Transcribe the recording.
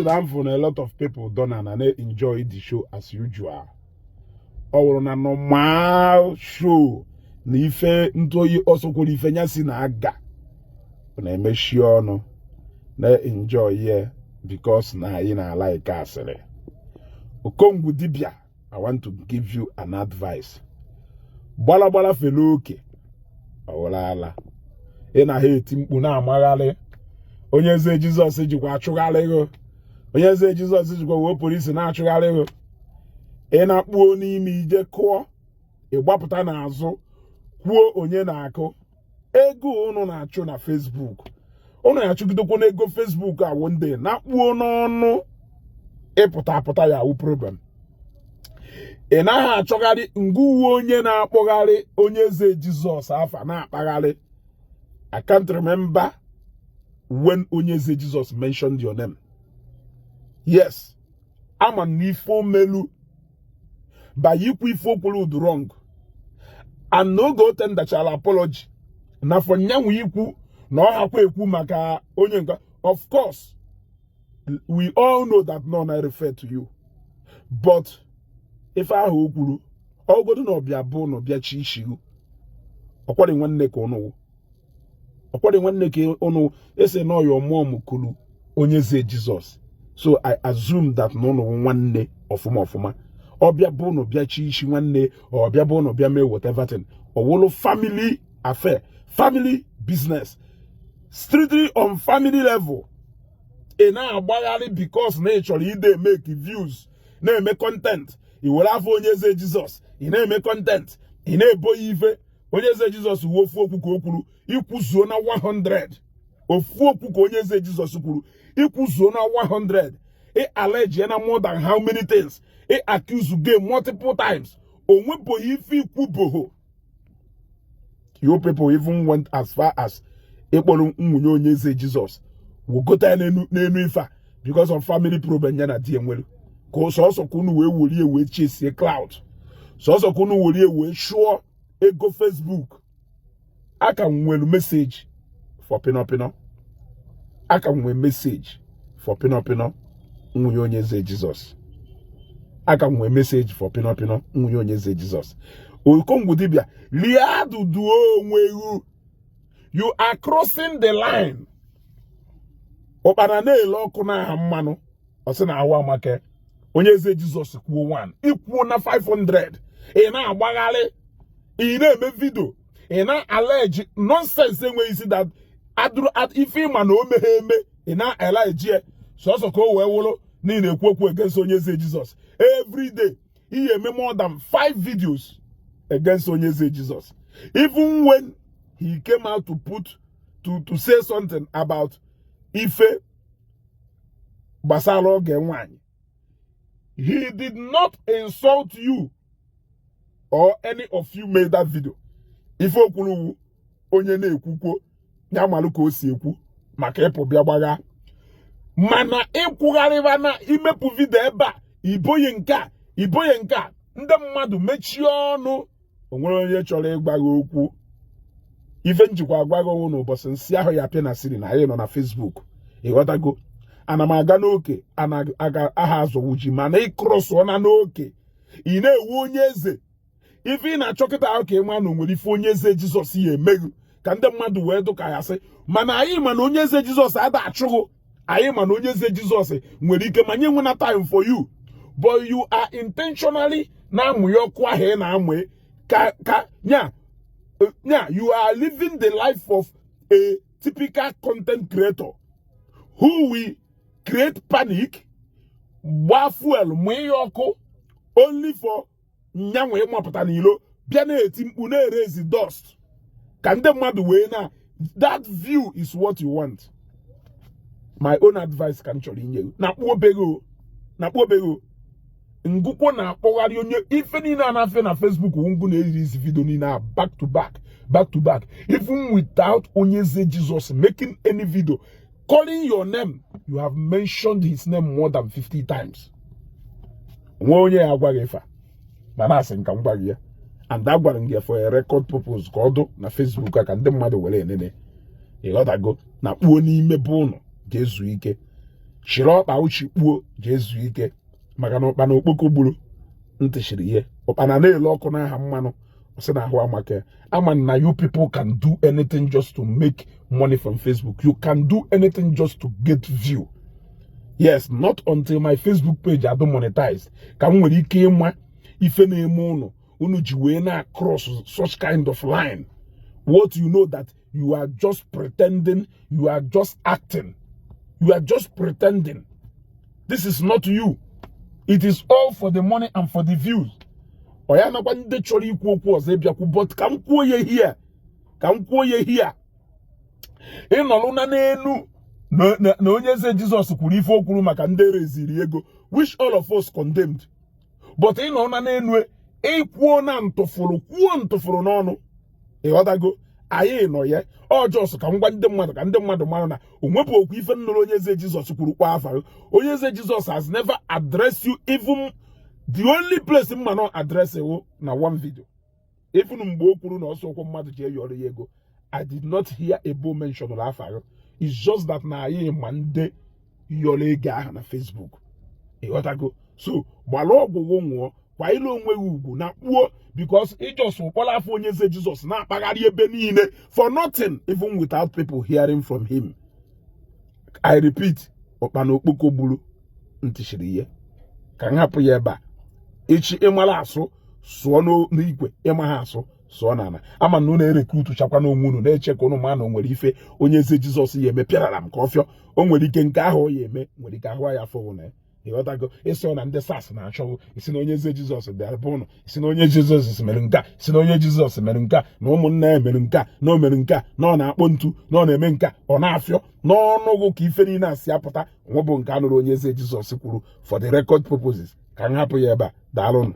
Reason I'm for a lot of people done and na enjoy the show as usual. Ọ wụrụ na normal show na ife ntụoyi ọsọkwuru ife ya si na aga na-emechi ọnụ na-enjoy ya because na anyị na-alike asịrị. Okongwu Dibia, I want to give you an advice. Gbala gbala fele oke ọwụrụ ala. Ị na ha eti mkpu na-amagharị. Onye eze Jizọs jikwa achụgharị gị. Onye eze Jizọs jikwa wee polisi na-achụgharị gị. Ị na-akpuo n'ime ije kụọ, ị gbapụta n'azụ kwuo onye na-akụ. Ego unu na-achụ na Facebook, unu na-achụgidekwa n'ego Facebook a, one day na-akpuo n'ọnụ ịpụta apụta ya awụ problem. Ị naghị achọgharị ngụ uwe onye na-akpọgharị onye eze Jizọs afa na-akpagharị. I can't remember when onye eze Jizọs mentioned your name. Yes, ama m na ife omelu by ikwu ife okwuru udu wrong, and n'oge o tendachara apology na for nyanwụ ikwu na ọ hakwa ekwu maka onye nke. Of course, we all know that none I refer to you, but ife ahụ o kwuru ọgodu na ọbịa bụ na ọbịa chi ishiru ọkwari nwanne ka ụnụ wụ, ọkwari nwanne ka ụnụ ese na ọya ọmụọ m kulu onye eze Jizọs. So I assume that na ụnụ wụ nwanne ọfụma ọfụma. Ọbịa bụ na ọbịa chi ishi nwanne, ọbịa bụ na ọbịa mee whatever thing, ọwụlụ family affair, family business, strictly on family level. Ị na-agbagharị because na ị chọrọ ide make views, na-eme content. I were afọ onye eze Jizọs, ị na-eme content, ị na-ebo ya ife. Onye eze Jizọs wuo ofu okwu ka o kwuru, ikwuzuo na 100. Ofu okwu ka onye eze Jizọs kwuru, ikwuzuo na 100. Ị allege na more than how many things, ị accuse gay multiple times. O nwebụghị ife ikwuboho. You people even went as far as ịkpọrọ nwunye onye eze Jizọs wogota ya n'enu ife a because of family problem ya na di enwere, ka sọsọ ka unu wee werie wee chesie clout, sọsọ ka unu werie wee chụọ ego Facebook. Aka m nwere message for Pinopino, aka m nwere message for Pinopino, nwunye onye eze Jizọs. Aka m nwere message for Pinopino, nwunye onye eze Jizọs. Okongwu Dibia, lie adụdu onwe gị. You are crossing the line. Ụkpana na-ele ọkụ n'aha mmanụ, ọ sị na ahụ amaka. Onye eze Jizọs kwuo 1, ikwuo na 500. Ị na-agbagharị, ị na-eme video, ị na-allege nonsense enweghị isi that adụrụ ife ịma na o meghe eme. Ị na-allege ya sọsọ ka o wee wụrụ na ị na-ekwu okwu against onye eze Jizọs. Every day ị eme more than 5 videos against onye eze Jizọs. Even when he came out to put to say something about ife gbasara oge nwanyị, he did not insult you or any of you made that video. Ife okwuru onye na-ekwukwo ya malụ ka o si ekwu maka ịpụ bịa gbagha, mana ịkwụgharịba na imepụ video ebe a, iboye nke a, iboye nke a, ndị mmadụ mechie ọnụ. O nwere onye chọrọ ịgwa gị okwu. Ife njikwa agwa gị ọnwụ n'ụbọchị nsị ahụ ya pịa na siri na anyị nọ na Facebook. Ịghọtago? Ana m aga n'oke ana aga aha azọwu ji, mana ịcrossụọ na n'oke. Ị na-ewu onye eze ife ị na-achọ kịta ahụ ka ị maa na o nwere ife onye eze Jizọs ya emeghu ka ndị mmadụ wee dụka ya sị. Mana anyị ma na onye eze Jizọs ada achụghụ anyị, ma na onye eze Jizọs nwere ike ma nye nwe na time for you, but you are intentionally na-amụ ya ọkụ ahụ ị na-amụ ka nya nya. You are living the life of a typical content creator who will create panic, gbaa fuel, mụọ ya ọkụ, only for nyanwa ịmapụta n'ilo bịa na-eti mkpu, na-erezi dust ka ndị mmadụ wee na that view is what you want. My own advice ka m chọrọ inye gị, na kpuobeghị o, na kpuobeghị o. Ngụkwọ na-akpọgharị onye ife niile a na-afe na Facebook, ngụ na-eriri isi video niile a back to back, back to back, even without onye eze Jesus making any video calling your name. You have mentioned his name more than 50 times. Nwe onye ya agwa gị ife a, mana asị nka m gwa gị ya, and agwara m gị for a record purpose ka ọ dụ na Facebook a ka ndị mmadụ were enene. Ịghọtago? Na kpuo n'ime be ụnụ ga-ezu ike. Chịrị ọkpa uchi kpuo, jee zuo ike, maka na ụkpana okpoko gburu ntị chiri ihe. Ụkpana na-ele ọkụ n'aha mmanụ, ọ sị na ahụ amaka. Ama na you people can do anything just to make money from Facebook. You can do anything just to get view. Yes, not until my Facebook page adụ monetized ka m nwere ike ịma ife na-eme unu unu ji wee na cross such kind of line. What you know that you are just pretending, you are just acting, you are just pretending. This is not you. It is all for the money and for the views. Ọ ya nakwa ndị chọrọ ikwu okwu ọzọ ịbịakwu, but ka m kwuo ya here, ka m kwuo ya here. Ịnọlụ na n'elu na onye eze Jizọs kwuru ife o kwuru maka ndị ereziri ego, which all of us condemned, but ịnọ na n'elu ịkwuo na ntụfụrụ, kwuo ntụfụrụ n'ọnụ. Ịghọtago? Anyị nọ ya ọjọọ. Ka m gwa ndị mmadụ, ka ndị mmadụ mara na o nwepụ okwu ife nnụrụ onye eze Jizọs kwuru kwa afa. Onye eze Jizọs has never addressed you. Even the only place mma nọ address wụ na one video, even mgbe o kwuru na ọsọ ụkwụ mmadụ ji eyọrọ ya ego, I did not hear ebo mention afa. It's just that na anyị ma ndị yọrọ ego ahụ na Facebook. Ịghọtago? So gbara ọgwụgwụ nwụọ, kwa ilu onwe gị ugwu na kpuo, because ị just kpọrọ afọ onye eze Jizọs na-akpagharị ebe niile for nothing, even without people hearing from him. I repeat, ụkpana okpoko gburu ntị chiri ihe. Ka m hapụ ya ebe a. Echi ịmara asụ, sụọ n'ikwe. Ịma ha asụ, sụọ n'ala. Ama na unu erekrutuchakwa n'onwe unu na-eche ka unu ma na o nwere ife onye eze Jizọs ya eme pịarara m ka ọ fịọ. O nwere ike nke ahụ ọ ya eme, nwere ike ahụ ya afọ na ya. Ịghọtago? Ịsị na ndị SARS na-achọghụ isi na onye eze Jizọs bịara bụ ụnụ, isi na onye Jizọs mere nke a, isi na onye Jizọs mere nke a, na ụmụnna ya mere nke a, na o mere nke a, na ọ na-akpọ ntu, na ọ na-eme nke a, ọ na-afịọ n'ọnụgụ ka ife niile a si apụta. Nwebụ nke a nụrụ onye eze Jizọs kwuru for the record purposes. Ka m hapụ ya ebe a. Daalụnụ.